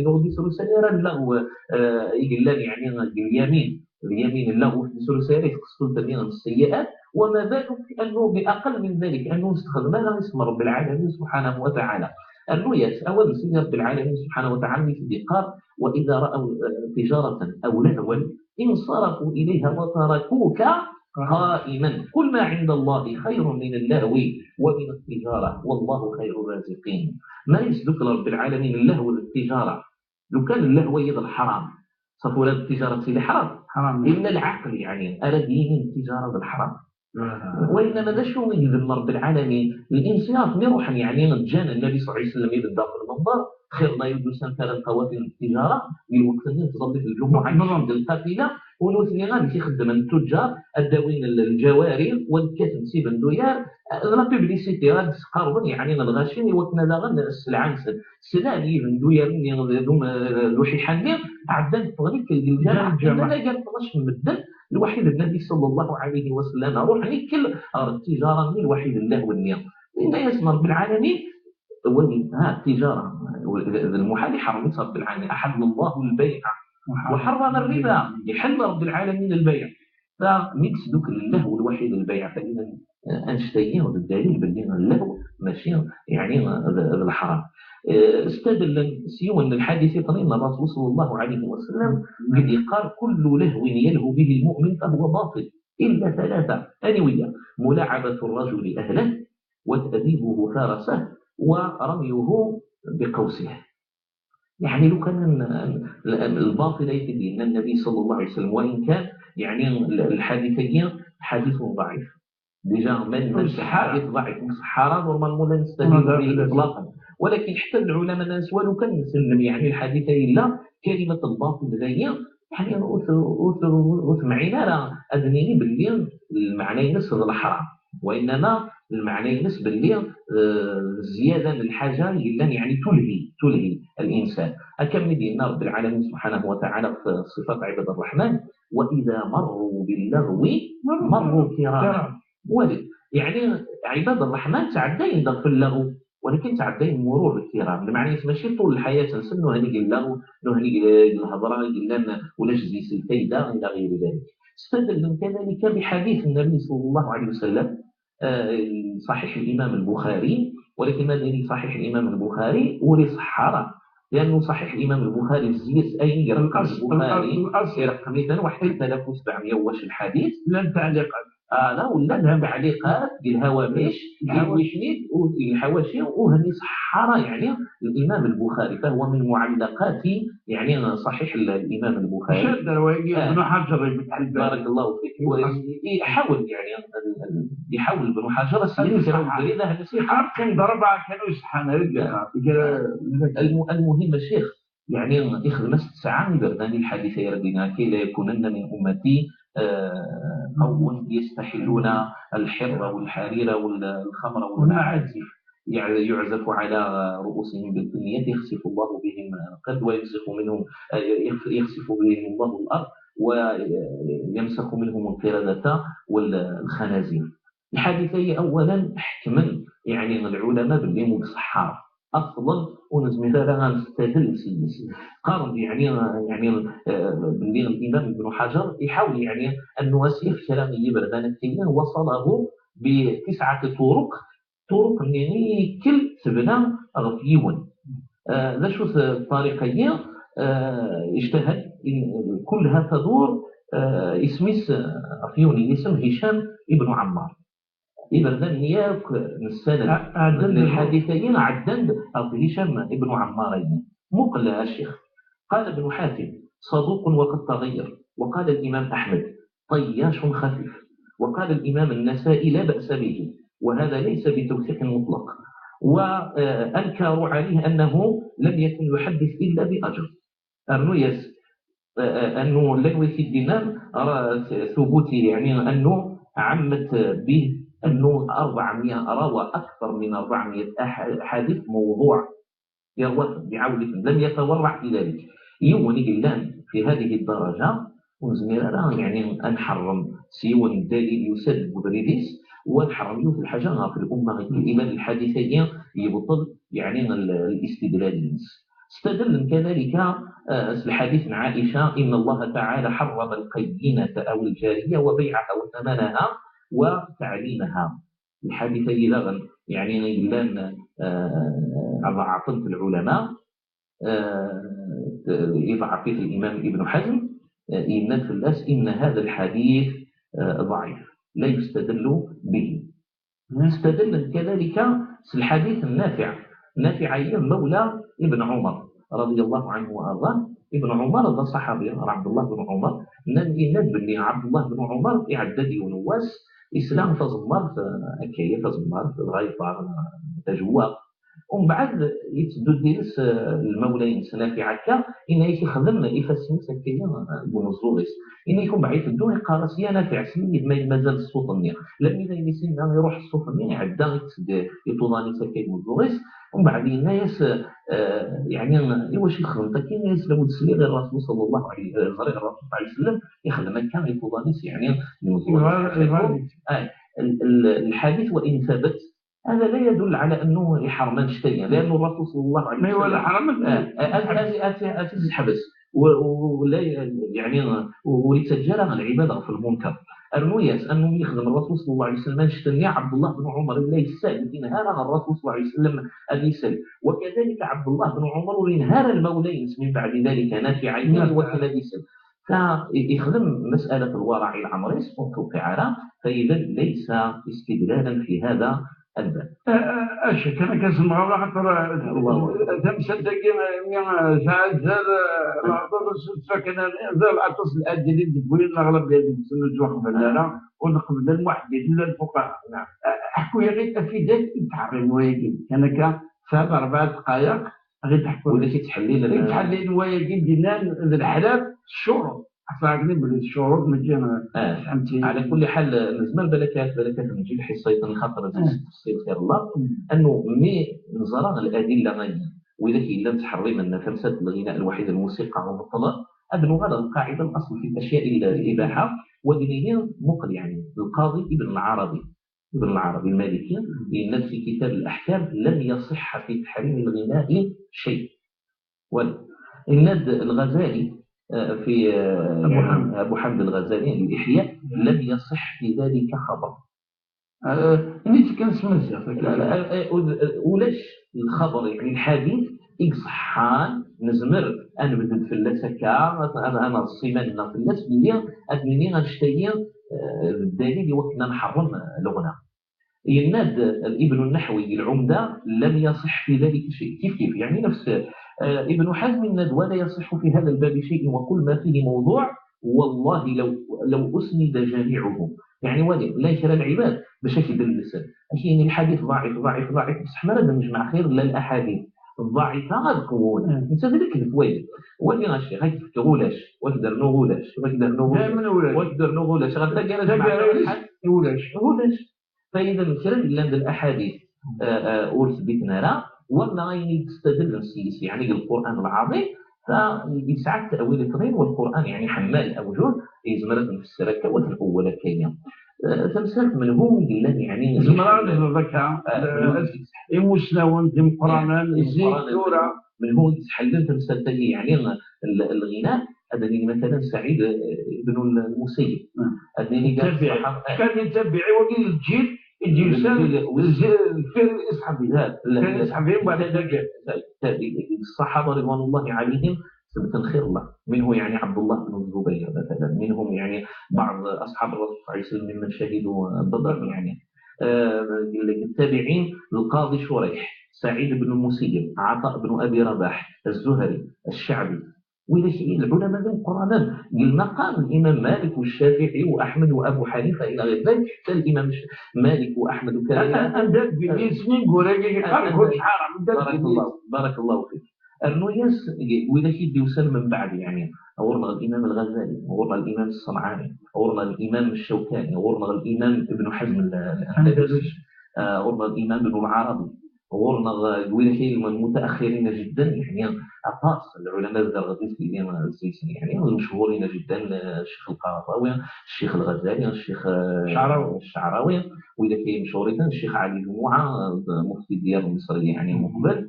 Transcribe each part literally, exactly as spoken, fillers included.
ur d-yesrusa ara lleɣw, eh, i yellan, yeɛni, deg lyamin, lyamin lleɣw ur d-yesrusa ara i tqessult-nni n sseyyi'at, وما بالك أنه بأقل من ذلك، أنه نستخدم هذا اسم رب العالمين سبحانه وتعالى. Rnu-yas awal n Sidi Ṛebbi lɛalamin subḥanahu wa taɛala mi t-id-yeqqar: وإذا رأوا، eh, تجارة أو لهوا انصرفوا إليها وتركوك قائما. قل ما عند الله خير من اللهو ومن التجارة والله خير الرازقين. Ma yesdukel Ṛebbi lɛalamin llehw d ttiǧara, lukan llehw-agi d lḥaram, ṣafi ula d ttiǧara d tili ḥaram, حرام. Illa lɛaqel, yeɛni, ara d-yinin ttiǧara d lḥaram. آه. وإنما d acu i yedem Ṛebbi lɛalamin? Linṣiraf-nni ruḥen, yeɛni, ǧǧan Nnabi ṣalla Llahu ɛalayhi wa sallam ibedda ɣef lmenber, xir n yidusan kra n qawafil n ttiǧara, di lweqt-nni n tẓallit n lǧumuɛa, Nḍem. Lqafila, u nutni ad t-ixeddmen ttuǧǧar, ad d-awin l-, lǧawari, u ad kkaten s ibenduyar, d la publicité, ad d-sqerben, yeɛni, lɣaci, i wakken ad aɣen sselɛa-nsen. Slan yibenduyar-nni d um-, d uḥiḥa-nni, ɛeddan ffɣen ikkel di lǧamaɛ, Lǧamaɛ. Llan agar tnac n medden, lwaḥid Nnabi ṣalla Llahu ɛalayhi wa sallam, ruḥen ikkel ɣer ttiǧara-nni, lwaḥid llehw-nni. Yenna-yasen Ṛebbi lɛalamin, wali, ha, ttiǧara, d lmuḥal, iḥerrem-itt Ṛebbi lɛalamin. أحل الله البيع وحرم الربا. Iḥell Ṛebbi lɛalamin lbayɛ. Fa mi yesdukel llehw lwaḥid lbayɛ, fa idan, eh, annect-agi d ddalil belli llehw mačči, yeɛni, d, d lḥaram. Eh, stadellen s yiwen n lḥadit iṭnin n Ṛṛasul ṣalla Llahu ɛalayhi wa sallam, i d-yeqqar: كل لهو يلهو به المؤمن فهو باطل إلا ثلاثة. Anwi-ya? ملاعبة الرجل أهله، وتأديبه فارسه، ورميه بقوسه. Yeɛni, lukan n, n, n, lbaṭil ay t-id-yenna Nnabi ṣalla Llahu ɛalayhi wa sallam, wa in kan, yeɛni, l-, lḥadit-agi ḥadit ḍɛif. Déjà, ma, ma Ur iṣeḥḥa ara. Ḥadit ḍɛif, ur iṣeḥḥa ara, normalement la nestadil Ur bihi iṣeḥḥa. إطلاقا. Walakin ḥtta d lɛulama nnan s walu kan nsellem, yeɛni, lḥadit-a yella, kalimat lbaṭil dagi, yeɛni, ur t-, ur t-, ur temɛin ara ad nini belli lmeɛna-ines d leḥram. وإنما lmeɛna-ines belli, eh, zzyada n lḥaǧa yellan, yeɛni, tulhi, tulhi الإنسان. Akka mi d-yenna Ṛebbi lɛalamin subḥanahu wa taɛala ɣef ṣifat ɛibad ṛṛeḥman: وإذا مروا باللغو مروا كراما. Wali, yeɛni, ɛibad ṛṛeḥman ttɛeddayen-d ɣef lleɣw, walakin ttɛeddayen مرور الكرام. Lmeɛna-is mačči ṭul lḥayat-nsen nuhni deg lleɣw, nuhni deg lhedṛa yellan ulac deg-s lfayda, إلى غير ذلك. Stadellen kadalika biḥadit Nnabi ṣalla Llahu ɛalayhi wa sallam, eh, ṣaḥiḥ Limam Lbuxari, walakin ma d-nini ṣaḥiḥ Limam Lbuxari ur iṣeḥḥa ara, لأنه ṣaḥiḥ Limam Lbuxari zzi-s ayen ireqqem Al-asl, Lbuxari, al-asl. Ireqqem-iten waḥed n alaf u sebɛemya u wac lḥadit. Llan taɛliqat. Ala, u llan taɛliqat deg lhawamic, Lhawa- lḥawaci, u lḥawaci, ur iṣeḥḥa ara, yeɛni, Limam Lbuxari, فهو من معلقات, yeɛni, ṣaḥiḥ Limam Lbuxari. Cedder wagi, Ah. Ibn Ḥaǧer, Ibn Ḥajar. بارك الله فيك. Iḥawel, yeɛni, iḥawel Ibn Ḥajar ad s-yefk kra n ubrid, ah, nsiḥa. Aqim d rebɛa kan ur iṣeḥḥan ara. الم-، المهم الشيخ، يعني، يخدم ستسعة يبردان الحديث يردنا كي لا يكونن من أمتي، آه، قوم يستحلون الحر والحرير والخمر والمعازف، يع-، يعزف على رؤوسهم بالثنيات، يخسف الله بهم القرد ويمسخ منهم، آه، يخ-، يخسف بهم الله الأرض ويمسخ منهم القردة والخنازير. الحادثة هي أولا حكما، يعني، العلماء باللي مو بصحة أصلا، ونزمي هذا غنستدل سيس قارن، يعني، يعني، آه، باللي الإمام ابن حجر يحاول، يعني، أنه يسير كلام يبرد أنا كثير، وصله بتسعة طرق، طرق يعني كل سبنا غفيون. آه، ذا شو الطريقة هي؟ آه، اجتهد، كلها تدور، آه، اسميس، آه، غفيون، اسم هشام ابن عمار. Iberdan-nni akk nessaram n lḥadit-agi ɛeddan-d ɣef Hicam ibn Ɛemmar-agi. Muqel a ccix. قال ابن حاتم: صدوق وقد تغير. وقال الإمام أحمد: طياش خفيف. وقال الإمام النسائي: لا بأس به، وهذا ليس بتوثيق مطلق. وأنكروا عليه أنه لم يكن يحدث إلا بأجر. Rnu-yas, eh, eh, أنه llan wid i d-yennan, ra-, ثبوت, يعني أنه عمت به أنه أربعمية، روى أكثر من أربعمية أح-، أحاديث موضوع. يروى بعولة، لم يتورع في ذلك. Yiwen i yellan في هذه الدرجة, ur nezmir ara, يعني, ad nḥerrem s yiwen n ddalil yusa-d deg ubrid-is, u ad nḥerrem yiwet n lḥaǧa ɣef الأمة. Iban lḥadit-agi yebṭel, يعني, l-, الاستدلال-ines. Stadlen kadalika s lḥadit n Ɛaica: إن الله تعالى حرم القينة أو الجارية وبيعها وثمنها وتعليمها. Lḥadit-agi daɣen, yeɛni, yellan, eh, ḍeɛfen-t lɛulama, eh, yeḍɛef-it l'imam Ibn Hazm, eh, yenna-d fell-as: إن هذا الحديث, eh, ضعيف، لا يستدل به. Stadlen kadalika s lḥadit n Nafi'. Nafi'-agi mawla Ibn Umar, radiyallahu anhu wa arḍah. Ibn Umar d aṣaḥabi, Ɛebdullah bin Umar. Nnan, yenna-d belli Ɛebdullah bin Umar iɛedda-d yiwen n wass, isla tazemmart, eh, akka-ya, tazemmart, dɣa yeṭṭar, eh, tajewwaqt. Umbeɛd yetteddu diri-s, eh, lmawla-ines Nafi' akka, yenna-ak ixdem ifassen-is akka-ya, eh, deg umeẓẓuɣ-is. Yenna-ak umbeɛd iteddu, iqqar-as: "Ya Nafi', sel-iyi-d ma mazal ṣṣut-nni." Lammi d ayen i s-yenna, iruḥ ṣṣut-nni, iɛedda, iṭṭes-d iṭuḍan-is akka deg umeẓẓuɣ-is. Umbeɛd yenna-yas, eh, yeɛni, "Iwacu i txedmeḍ akka?" Yenna-yas: "Law d-sliɣ i Ṛṛasul ṣalla Llahu ɛalayhi, eh, ẓriɣ Ṛṛasul ṣalla Llahu ɛalayhi wa sallam ixdem akka iṭuḍan-is, yeɛni, deg umeẓẓuɣ-is." Iɣar, iɣar. Ah, l-, l-, lḥadit wa in thabat, هذا لا يدل على أنه يحرم أن يشتري، لأن الرسول صلى الله عليه وسلم, ah, ah, ad, ad, ad, ad yeḥbes, u, u, la, yeɛni, u, ur yettaǧǧa ara lɛibad ɣef lmunker. Rnu-yas, rnu yexdem Ṛṛasul ṣalla Llahu ɛalayhi wa sallam annect-nni, Ɛebdullah bin Ɛumar yella yessal, ur yenha ara Ṛṛasul ṣalla Llahu ɛalayhi wa sallam ad isel. Wa kadalika Ɛebdullah bin Ɛumar ur yenha ara lmawla-ines min baɛdi dalika, Nafi', i wakken ad isel. Fa yexdem mas'alat lwaraɛ i leɛmer-is, ur tewqiɛ ara, fa idan laysa istidlalan fi hada albab. Acu kan akka semɣer axaṭer tamsalt-agi mi tesɛa azal, lɛerḍ ad as-tfak aṭas n ladil i d-wwin, neɣleb deg-sen ur ttwaxbel ara, ur neqbel la lmuḥeddit la lfuqaha. Ḥku-yaɣ-id afidak i yettḥeṛṛim wayagi, kan akka tesɛiḍ rebɛa dqayeq, ad ɣ-d-teḥkuḍ. Ulac i ttḥellilen. I ttḥellilen wayagi d-innan d leḥlaf s ccuruṭ. Aql-aɣ belli d ccuruṭ mačči, ah, fehmti. Ɛla kulli ḥal, nezmer balak, balak ad neǧǧ lḥiṣṣa-iḍen xaṭer ad, mm, s-tefṣil xir Allah. Mm. Annu mi neẓra ladilla-agi, widak yellan ttḥerrimen tamsalt n lɣina, lwaḥid, lmusiqa, umeṭṭleq, ad nuɣal ɣer lqaɛida, الاصل في الاشياء الاحاله. Wa d-nini, muqel, yeɛni, lqaḍi Ibn Lɛarabi. Ibn Lɛarabi Lmaliki yenna-d fi kitab Laḥkam: لم يصح في تحريم الغناء شيء. Wala. Yenna-d Lɣazali, eh, fi, eh, Abu Ḥamd. Abu Ḥamd Lɣazali, Lihya: لم يصح في ذلك خبر. Eh, ini-tt kan s tmaziɣt, akka. Eh, eh, eh, ulac lxaber, yeɛni lḥadit i iṣeḥḥan, nezmer ad nebded fell-as akka, ad, ad, ad neḍs iman-nneɣ fell-as, belli ad nini annect-agi, eh, d ddalil i wakken ad nḥeṛṛem, eh, leɣna. Yenna-d Ibn Naḥwi di Lɛumda: لم يصح في ذلك شيء. Kif kif, yeɛni nefs, eh, Ibn Ḥazm yenna-d: ولا يصح في هذا الباب شيء وكل ما فيه موضوع والله لو، لو أسند جميعه. Yeɛni wali, llan kra n lɛibad bac ad k-dellsen. Ad k-yini lḥadit ḍaɛif, ḍaɛif, ḍaɛif, bṣeḥ mi ara d-nejmeɛ xir n laḥadit ḍaɛifa ad qewwen. Mm. Netta d lekdeb wayeḍ. Wali a ccix, ad k-d-fkeɣ ulac, wa k-d-rnuɣ ulac, wa k-d-rnuɣ ulac. Daymen ulac. Wa k-d-rnuɣ ulac. Ɣer taggara, taggara ulac, ulac. Ulac. Fa ida kra yellan d laḥadit, eh, eh, ur thbiten ara, wala ayen i d-stadlen s-yes, yeɛni deg Lqur'an Lɛaḍim, fa yesɛa ttawil iṭnin, wa Lqur'an, yeɛni, ḥemmal awjuh, yezmer ad t-nfesser akka, wa t-nqewwel akka-ya. Eh, tamsalt menhu i yellan, yeɛni, nezmer ad nehder akka, eh, menhu, eh, imusnawen d imeqqranen, eh, zik, imeqqranen, tura. Menhu i yesḥellen tamsalt-agi, yeɛni, l-, lɣina, ad nini, matalan, Saɛid, eh, ibn Lmusayyib. Hmm. Ad nini, tabiɛi. Ṣṣaḥab-, eh. Kan n tabiɛi, wagi d lǧil, i d-yusan, lǧil, deffir iṣḥabiyin. La, la, deffir iṣḥabiyin, mbeɛd tabiɛi. Ṣṣaḥaba, ridwanullahi ɛalayhim, ثبت خير الله. منه، يعني، عبد الله بن الزبير، مثلا. منهم، يعني، بعض أصحاب الرسول صلى الله عليه وسلم ممن شهدوا بدرا، يعني. Eh, deg ttabiɛin, Lqaḍi Curayḥ, Saɛid ibn Lmusayyib, Ɛaṭa ibn Abi Rabaḥ, Zuhri, Ccaɛbi. Widak i lɛulama d imeqqranen. Deg lmaqam n Imam Malik u Ccafiɛi u Ḥmed u Abu Ḥanifa ila ɣir dalik, ḥetta Imam Malik u Ḥmed u kra. Anda deg isem-nni n wurag-agi, anda, anda, ḥaram, anda deg isem-nni. Barakallahu, barakallahu fik. Rnu-yas widak i d-yusan mbeɛd, yeɛni, ɣur-neɣ Limam Lɣazali, ɣur-neɣ Limam Ṣṣenɛani, ɣur-neɣ Limam Ccawkani, ɣur-neɣ Limam Ibn Ḥazm al-, al-Andalusi, ah, ɣur-neɣ Limam Ibn Lɛarabi, ɣur-neɣ, ah, widak i lmutaxirin jiddan, yeɛni, aṭas n lɛulama d rɣdis i d-, yeɛni, lmechurin jiddan, ah, Ccix Lqaraḍawi, Ccix Lɣazali, Ccix, ah, Ccɛrawi. Ccɛrawi, widak i mechurin, Ccix Ɛli Ǧumuɛa, ah, mufti Diyar Lmiṣri, yeɛni, muqbel.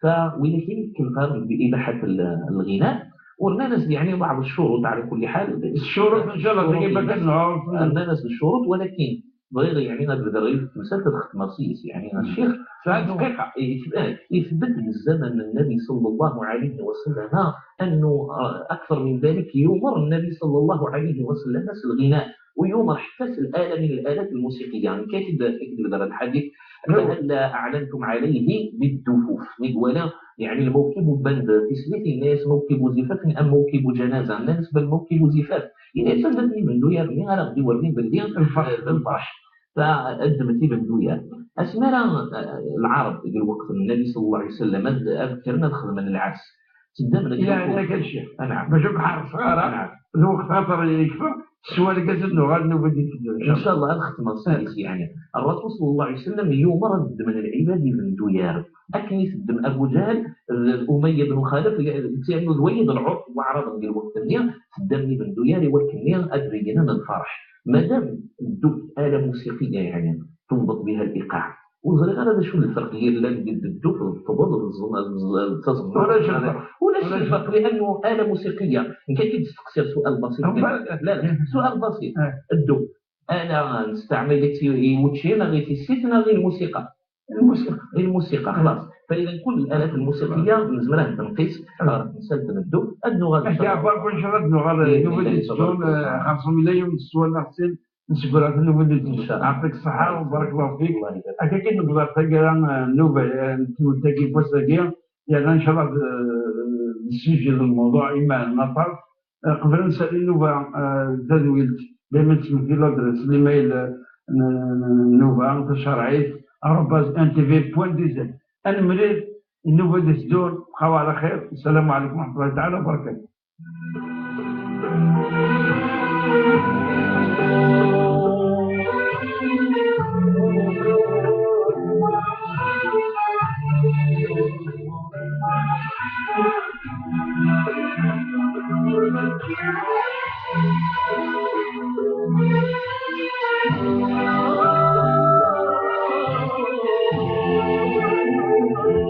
فولكن كنفهم بإباحة ال-، الغناء، ورنا ناس يعني بعض الشروط على كل حال. الشروط إن شاء الله دقيقة باش نعرف. رنا ناس الشروط، ولكن بغيغ يعني غنبدا غير التمثال تدخل مرسيس يعني الشيخ. ساعة دقيقة. يثبت من زمن النبي صلى الله عليه وسلم أنه أكثر من ذلك يمر النبي صلى الله عليه وسلم الغناء، ويمر حتى الآلة من الآلات الموسيقية. يعني كاتب كاتب هذا الحديث: فهلا أعلنتم عليه بالدفوف. نقول يعني الموكب بند تسليتي الناس موكب زفاف أم موكب جنازة. الناس بالموكب زفاف. إذا سبب من دنيا غني على غدي ورني بلدي الفرح. فقدمتي بندوية. أسمرا العرب ديال الوقت النبي صلى الله عليه وسلم أذكرنا دخل من العرس. تدمنا إلى هذاك الشيء. نعم. باش بحال صغيرة. نعم. الوقت خاطر يكفى. سوى الجسد نغال نبدي. إن شاء الله الختمة سيدي يعني. الرسول صلى الله عليه وسلم يوم رد من العباد بندوية. أكن يتدم أبو جهل، أمية بن خلف، لأنه ذويد العرف وعرب ديال الوقت النية، تدمني بندوية لوكني أدرينا من الفرح. مادام دوك آلة موسيقية يعني تنبط بها الإيقاع. وزري غير هذا شو الفرق ديال لا ندير الدوك الطبل التزمر. ولا شي فرق. ولا شي فرق لأنه آلة موسيقية. إن كان كي تستقصي سؤال بسيط. لا لا سؤال بسيط. الدوك أنا نستعمل يوتشي أنا غير في السيت أنا غير الموسيقى. الموسيقى. الموسيقى خلاص. فإذا كل الآلات الموسيقية نزمرها تنقيس. نسلت الدوك أدنو غادي. أنت عبار كل شيء غادي نغال نوبل الزون. خمسمية يوم السوال نفسين. نسقرات نوبل الزون. يعطيك الصحة وبارك الله فيك. هكا كي نبغى تقرا نوبل نتمتاكي بوساكي. يعني إن شاء الله السيجي الموضوع إما نطر. قبل نسال النوبه تدويلت دائما تسمى في لادريس الايميل. نوبه تشرعيت arobase ntv point dz. انمرير النوبه دي سدور بقاو على خير. السلام عليكم ورحمه الله تعالى وبركاته.